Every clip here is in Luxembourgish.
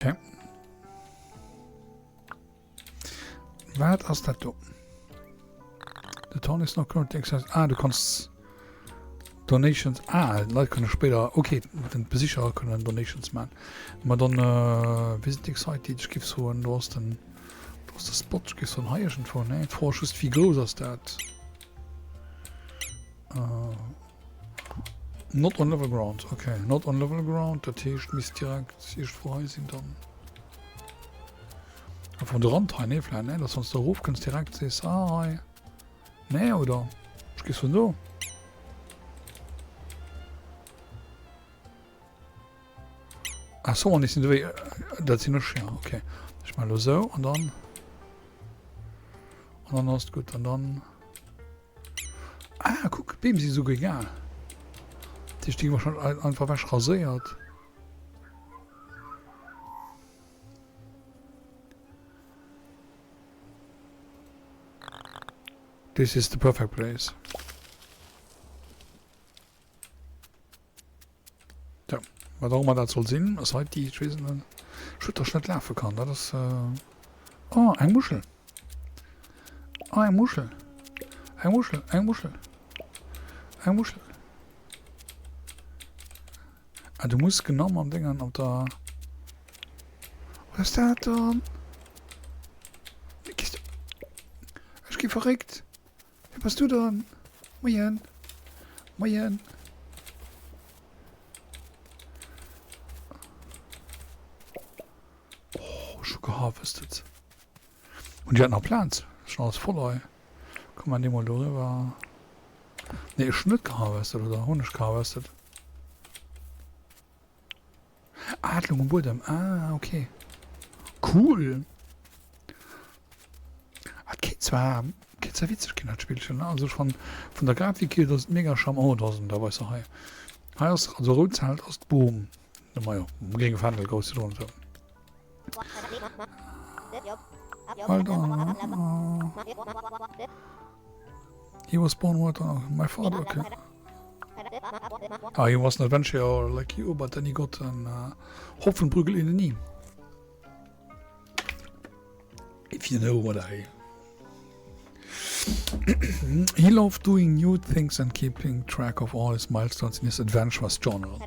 Okay. Wat ass dat do? The town is not currently access. Ah, du kannst Donations. Ah, Leit kënne spéider. Okay, den Besicher kënnen Donations man. Ma dann äh, Visiting Site, ech giff soen, do ass den do ass de Spot, ech giff soen hei iergendwou, ne? D'Fro ass just, wéi grouss ass dat? Äh, Not on level ground, okay. Not on level ground, dat heescht misst direkt iergendwou hei sinn dann. Einfach de Rand hei, nee, vläicht, nee, dass wann s de erofkënns direkt sees, ah hei. Nee, oder? Ech gees vun do. Ah, someone is in the way. Dat sinn ech, ja, okay. Ech mach lo sou an dann. An dann ass et gutt an dann. Ah, kuck, d'Beem si souguer egal. Dat heescht, déi gi warscheinlech einfach ewech raséiert. This is the perfect place. Tja, wat och ëmmer dat soll sinn, ass hei déi, ech weess et net. Schued, dass ech net lafe kann, dat ass. Oh, eng Muschel! Oh, eng Muschel! Eng Muschel, eng Muschel! Eng Muschel! Ah, du muss genau mam Déngen op der. Wat ass dat dann? Ech gi verréckt! Wie bass du dann? Moien! Moien! Oh, ech hu geharvestet. Und déi hat nach Plaz. Ass schon alles voll hei. Komm mer dee mol do riwwer. Nee, ech hun net geharvestet, oder hun ech geharvestet? Ah, et lung um Buedem. Ah, okay. Cool. Ah, et kéint zwar, kéint zwar witzeg ginn, dat Spillchen, ne? Also ech fann, vun der Grafik hier, dat ass mega charmant. Oh, do ass en, da weis se hei. Hei ass, also rout Zelt ass d'Boom. Majo, um grénge Fändel grouss ze droen. Well done. He was born what? Uh, my father, okay. Ah, he was an adventurer like you, but then he got an uh, Hopfenprügel in the knee. If you know what I... he loved doing new things and keeping track of all his milestones in his adventurous journal.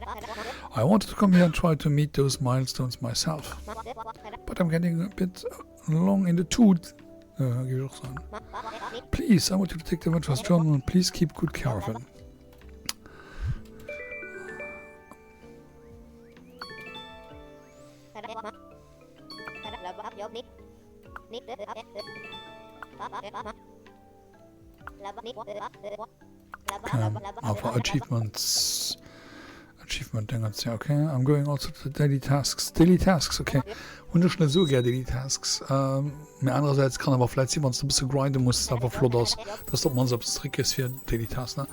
I wanted to come here and try to meet those milestones myself. But I'm getting a bit long in the tooth. Uh, please, I want you to take the adventurous journal and please keep good care of it. Okay, aber Achievements. Achievement Dingens, ja, okay. I'm going also to the daily tasks. Daily tasks, okay. Hunn ech net esou gär Daily Tasks. Ähm, mee anerersäits kann awer vläit sinn, wann s de e bësse grinde muss, awer flott ass, dass de op d'mannst eppes zeréckkriss fir Daily Tasks, ne?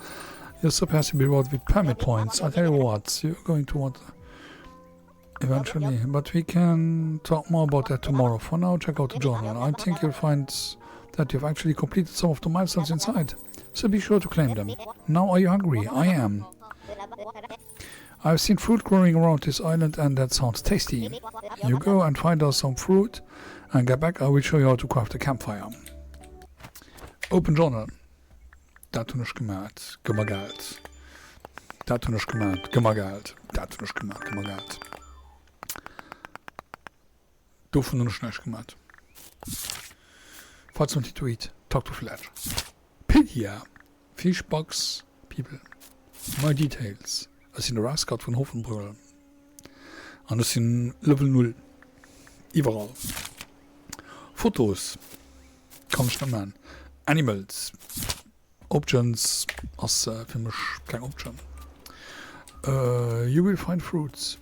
You're surpassing me reward with permit points. I tell you what, you're going to want eventually, but we can talk more about that tomorrow. For now, check out the journal. I think you'll find that you've actually completed some of the milestones inside. So be sure to claim them. Now, are you hungry? I am. I've seen fruit growing around this island and that sounds tasty. You go and find us some fruit and get back. I will show you how to craft a campfire. Open journal. Dat hunn ech gemat. Gëmm mer Geld. Dat hunn ech gemat. Gëmm mer Geld. Dat hunn ech gemat. Gëmm mer Geld. Dovun hunn ech näischt gemat. Find something to eat. Talk to Fletch. Pedia. Fish bugs people. My details. Ech sinn de Rascard vun Hoffenbrüll. An ech sinn Level 0. Iwwerall. Fotos. Kann ech net man. Animals. Options ass fir mech keng Option. You will find fruits.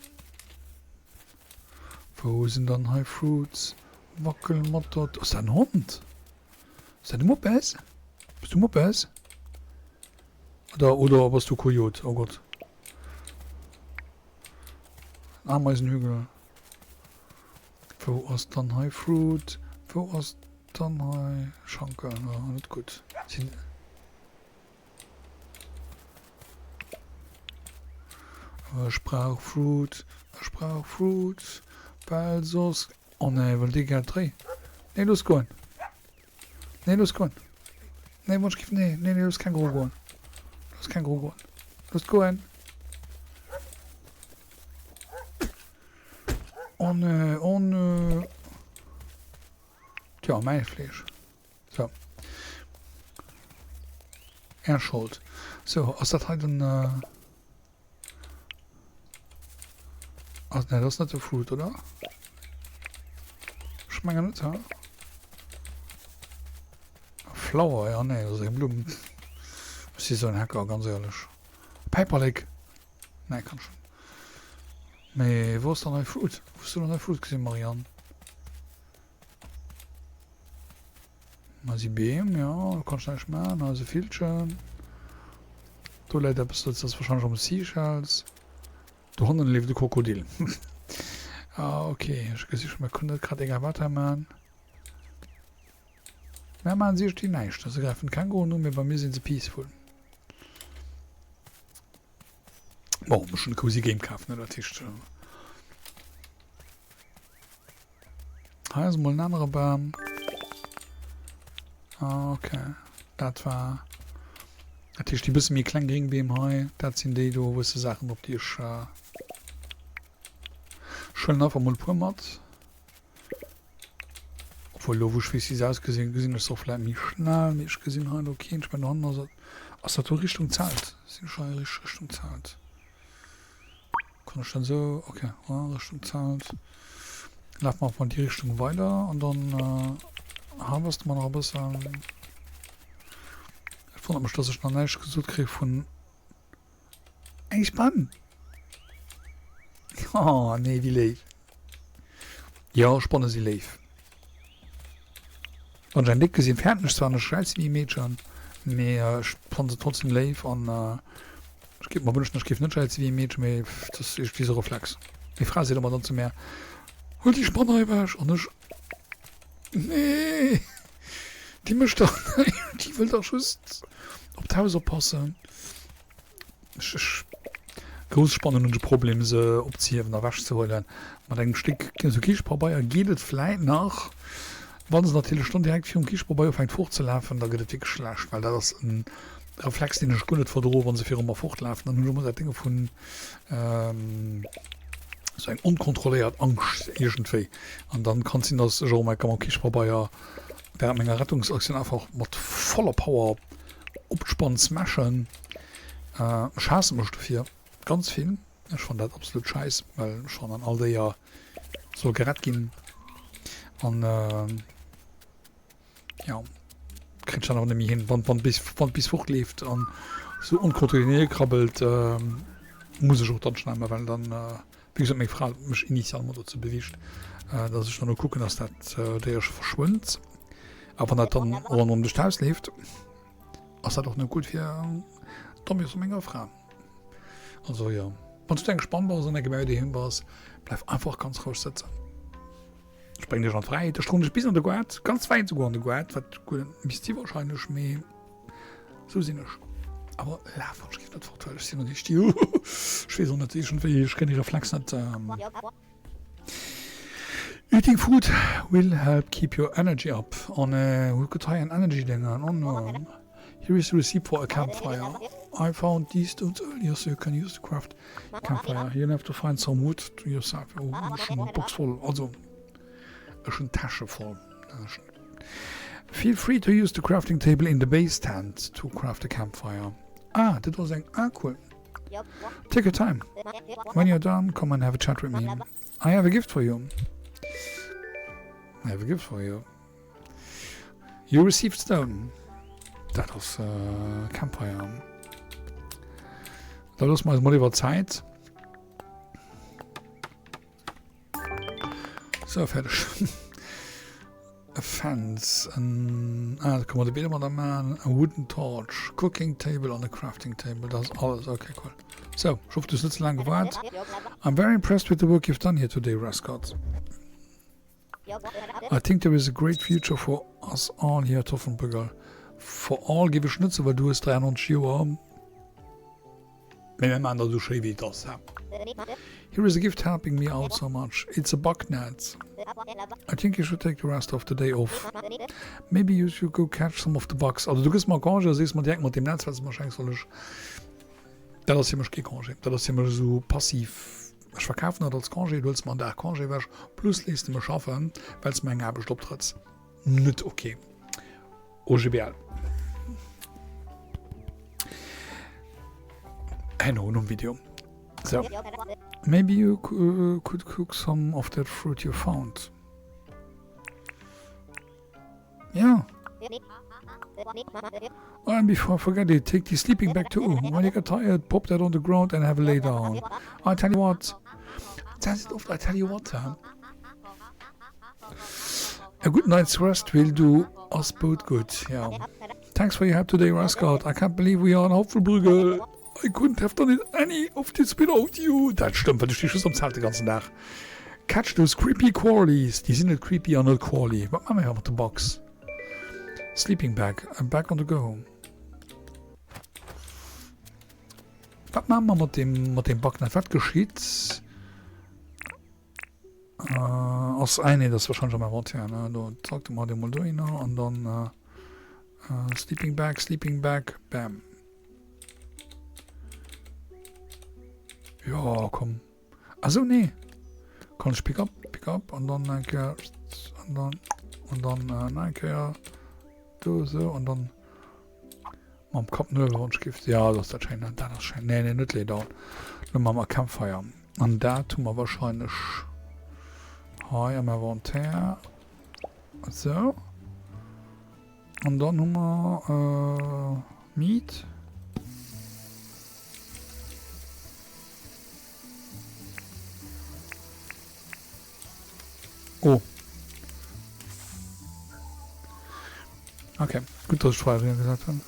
Wou sinn dann hei Fruits? Wackel mat der. Ass dat en Hond? Ass dat e Muppes? Bass du Muppes? Oder, oder bass du Kojote? Oh Gott. Ameisenhügel. Wou ass dann hei Fruit? Wou ass dann hei Schanke? Ah, net gutt. Sinn. Ech brauch Fruit. Ech brauch Fruit. Well soss, oh nee, well dee gelt dréi. Nee, looss goen. Nee, looss goen. Nee, Wonsch giff, nee, nee, nee, looss Känguru goen. Looss Känguru goen. Looss goen. Oh nee, oh nee. Tja, mäi Fleesch. So. Är Schold. So, ass dat hei den... Äh Ass, nee, dat ass net de Fruit, oder? Ech mengen net, ha? Flower, ja, nee, dat ass eng Blumm. Ech si sou en Hacker, ganz éierlech. Päiperlek! Nee, kann schon. Mee wou ass dann hei Fruit? Wou hues du dann hei Fruit gesinn, Marianne? Hei si Beem, jo, do kanns du näischt maachen. Hei ass e Villchen. Do läit eppes, dat ass warscheinlech erëm Seashells. Do hannen leeft e Krokodil. Ah, ok, ech gesi scho, mir kënnen net grad egal wat hei maachen. Mär maachen si iergendwéi näischt. Se gräifen d'Känguruen un, mee bei mir si se peaceful. Bon, ech hunn e Cozy Game kaf, ne, dat heescht. Hei ass emol en anere Bam. Ah, okay. Dat war... Dat heescht, déi bësse méi kleng gréng Beem hei, dat sinn déi do, wou s de Saachen op déi ech... Ech huelen einfach mol e puer mat. Obwuel, elo wou ech weess, wéi se ausgesinn, gesinn ech se och vläicht méi schnell. Mee ech gesinn hei elo keen. Ech mengen, do hannen ass et... Ass dat do Richtung Zelt? Sinn ech hei Richtung Zelt? Kann ech dann sou, ok, Richtung Zelt. Lafe mer einfach an déi Richtung weider an dann harveste mer nach e bëssen. Et wonnert mech, dass ech nach näischt gesot kréie vun eng Spann. Oh nee, wéi léif. Jo, Spanne si léif. Wann ech eng déck gesinn, fäerten ech zwar an ech schwäize wéi e Meedchen, mee ech fannen se trotzdem léif an ech géif mer wënschen, ech géif net schwäize wéi e Meedchen, mee dat ass iergendwéi esou e Reflex. Meng Fra seet ëmmer dann zu mär, Huel déi Spann hei ewech! An ech, Nee, déi mécht dach näischt, déi wëll dach just op d'Haus oppassen. Ech, ech, grouss Spannen hunn ech e Problem se opzehiewen a ewechzehuelen. Mat engem Stéck esou Kichepabeier geet et vläit nach. Wa se natierlech dann direkt virum Kichepabeier ufänkt fortzelafen, da gëtt et wierklech schlecht, well dat ass en Reflex deen ech guer net verdroen, wa se viru mer fortlafen. Dann hunn ech ëmmer dat Dénge vun esou eng onkontrolléiert Angscht iergendwéi. An dann kann et sinn, dass ech och emol mam Kichepabeier während menger Rettungsaktioun einfach mat voller Power op d'Spann smashen. Ech haasse mech dofir ganz vill. Ech fannen dat absolut scheiss, well ech fannen all Déier soll gerett ginn. An jo, kritt ech dann awer net méi hin. Wann wann bis wann bis fort leeft an sou onkontrolliert krabbelt, muss ech och dann schnell, well dann wéi gesot meng Fra huet mech initialement dozou beweegt, dass ech dann och kucken, dass dat Déierche verschwënnt. A wann dat dann ronderëm duerch d'Haus leeft, ass dat och net gutt fir d'Ambiance vu menger Fra. Also jo, wann s du eng Spann bass an eng Gemei doheem bass, bleif einfach ganz roueg sëtzen. Ech bréngen dech an d'Fräiheet, ech droen dech bis an de Goart, ganz wäit souguer an de Goart, wat guer net misst si wahrscheinlech, mee sou sinn ech. Awer laf, ech géif net fort, well ech sinn an déi Sti, ech weess och net, iergendwéi, ech kréien déi Reflex net. Eating food will help keep your energy up. Oh nee, huet gëtt hei en Energy Dinger, oh no. Here is the recipe for a campfire. I found these stones earlier so you can use to craft a campfire. You'll have to find some wood to yourself. Oh, ech hunn Box voll, also ech hunn Täsche voll. Feel free to use the crafting table in the base tent to craft a campfire. Ah, dat ass eng, ah cool. Take your time. When you're done, come and have a chat with me. I have a gift for you. I have a gift for you. You received stone. Dat ass äh, Campfire. Da loosse mer eis mol iwwer Zäit. So, fertig. A fence, en, ah, da kann man de Bilder mat man, a wooden torch, cooking table an a crafting table, das ist alles, okay, cool. So, ich hoffe, du hast nicht zu lange gewartet. I'm very impressed with the work you've done here today, Rascot. I think there is a great future for us all here at Hoffenbügel. For all gebe ich nicht so, weil du hast 93 Joer. Mee mir maachen dat esou schéi wéi et ass, he? Here is a gift helping me out so much, it's a bug net. I think you should take the rest of the day off. Maybe you should go catch some of the bugs. Also du gëss mer Congé a sees mer direkt mat deem Netz wat s de mer schenks soll ech. Dat ass fir mech kee Congé, dat ass fir mech esou passiv. Ech verkafen dat als Congé, du hëls mer en Dag Congé ewech, plus léiss de mech schaffen, well s de mer eng Aarbecht opdrëtts. Net ok. OGBL. Herno nom Video. So. Maybe you uh, could cook some of that fruit you found. Yeah. Oh, and before I forget it, take the sleeping bag too. When you get tired, pop that on the ground and have a lay down. I tell you what. Das ist oft, I tell you what. Huh? A good night's rest will do us both good. Yeah. Thanks for your help today, Rascard. I can't believe we are on Hopfelbrügge. I couldn't have done it any of this without you. Dat stëmmt, well du stees just am Zelt de ganzen Dag. Catch those creepy crawlies. Déi sinn net creepy an net crawly. Wat maache mir mat de Bugs? Sleeping bag. I'm back on the go. Wat maache mer mat deem, mat deem Bugnet? Wat geschitt? Äh, ass ah, nee, das wahrscheinlich am Inventaire, ne? Do zack, du mal den mal dohinner an dann äh, äh, Sleeping Bag, Sleeping Bag, bam. Ja, komm. Also nee. Kann ich pick up, pick up an dann eng Kéier an dann an dann äh, nach eng Kéier do so an dann Mam Kapp no uewe Gift. Ja, dat ass dat schéin. Dat ass schéin. Nee, nee, net lay down. Lo maache mer Campfire. An dat hu mer wahrscheinlech hei am Inventaire. Esou. An dann hu mer äh, Meat. Oh. Okay, gut, dass ich Feuer gesagt habe.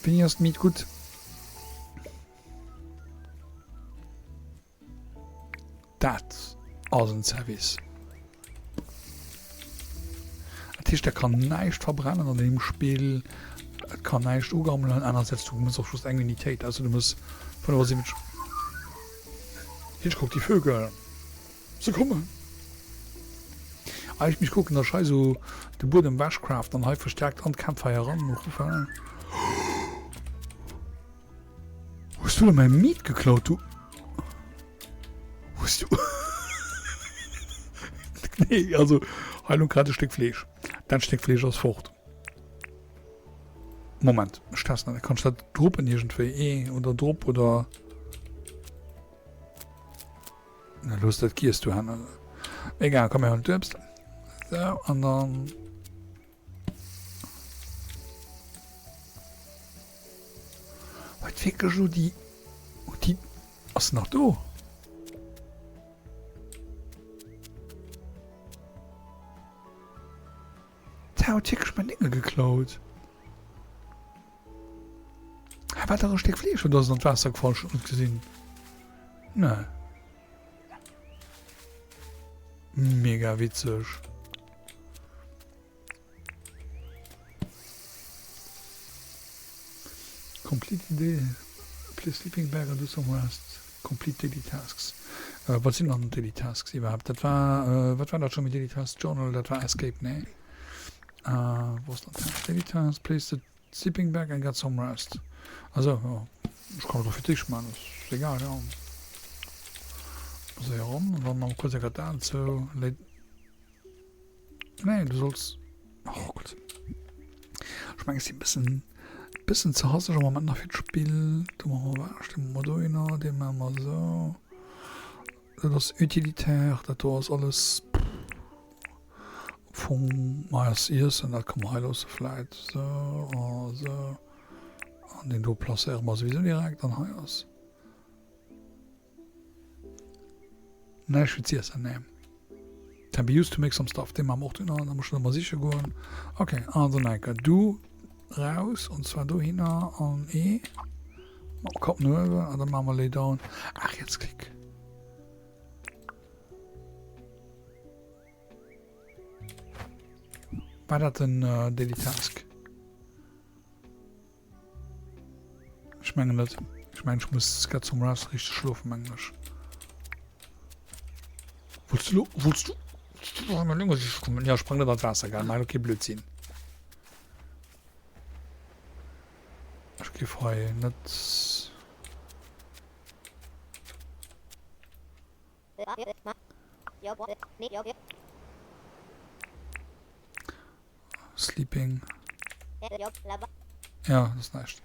Wéini ass d'Meat gutt? Dat ass en Service. Dat heescht, der kann näischt verbrennen an deem Spill, et kann näischt ugammelen. Anerersäits, du muss och just eng Unitéit, also du muss 75. Hitchcock, die Vögel, se kommen! Ah, ich mich kucken, dass ich hei so de Buedem wechcraft an hei verstärkt an d'Campfire eran ruffen. Hues du da mäi Meat geklaut, du? Hues du? Nee, also hei elo grad e Stéck Fleesch. Dat Stéck Fleesch ass fort. Moment, ech testen dat. Kann ech dat droppen iergendwéi? Ee oder drop oder. Na looss dat giess du hannen. Egal, komm mir huelen d'Uebst. Sou, an dann. Huet wierklech elo déi. Huet déi. Ass se nach do? D'Hau huet wierklech mäin Dénge geklaut. Hä, war dach e Stéck Fleesch oder ass et an d'Waasser gefall? Ech hunn et net gesinn. Nee. Mega witzeg. Complete the day, play sleeping bag and do some rest. Complete daily tasks. Äh, wat sinn dann Daily Tasks iwwerhaapt? Dat war, äh, wat war dat scho méi Daily Tasks Journal? Dat war Escape, nee? Äh, wou ass dat? Daily Tasks, place the sleeping bag and get some rest. Also, jo, ech kann et och fir d'éischt maachen, ass egal, jo. Séier eran an dann nach kuerz eng Kéier d'Aen zou. Lay. Nee, du solls. Oh Gott. Ech mengen, ech sinn e bëssen, bëssen ze hasseg am Moment nach fir d'Spill. Do maache mer ewech, dee maache mer dohinner, dee maache mer esou. Dat ass utilitär, dat do ass alles am Fong, ma ass Iessen, dat ka mer hei loosse vläit. Esou a esou. An deen do placéiere mer souwisou direkt an hei ass. Näischt fir z'iessen, nee. Can be used to make some stuff. Dee maache mer och dohinner. Da muss ech nach mol siche goen. Okay, also Nike, du raus und zwar dohinner an E. Mam Kapp no uewen an dann maache mer Lay down. Ach, Rechtsklick. War dat den Daily Task? Ech mengen net. Ech mengen ech muss get some rest richteg schlofen mengen ech. Wollts du lo wollts du Ja sprang net an d'Waasser gell, maach elo kee Blödsinn. Ech géif hei net. Sleeping. Ja, das ist näischt.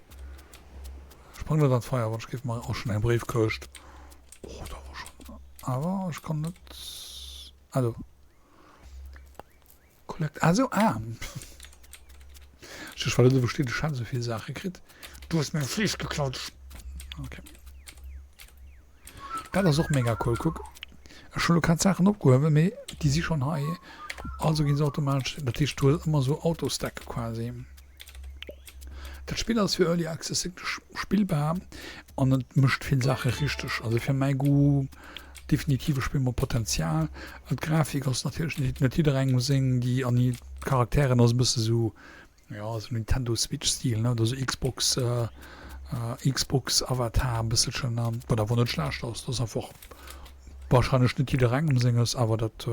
Sprang net an d'Feier, wann ech géif mar och schon eng Bréifkëscht. Oh, da war schon. Awer ech kann net. Ah, do. Collect. Ah, so, ah. Ech war net wou steet, ech hat esou vill Saache kritt. Du hues meng Fleesch geklaut. Okay. Dat ass och mega cool, kuck. Ech hunn elo grad Saachen opgehuewen, mee déi si schonn hei. Also ginn se automatesch, dat heescht du hues ëmmer esou Autostack quasi. Dat Spill ass fir Early Access wierklech spillbar an et mécht vill Saache richteg. Also fir mäi Goût definitiv e Spill mat Potenzial. D'Grafik ass natierlech net jidderengem seng, déi an déi Charakteren ass e bësse sou Jo, esou Nintendo Switch Stil, ne, oder esou Xbox, Xbox Avatar e bësselchen, wat awer net schlecht ass. Dat ass einfach wahrscheinlech net jidderengem senges, awer dat.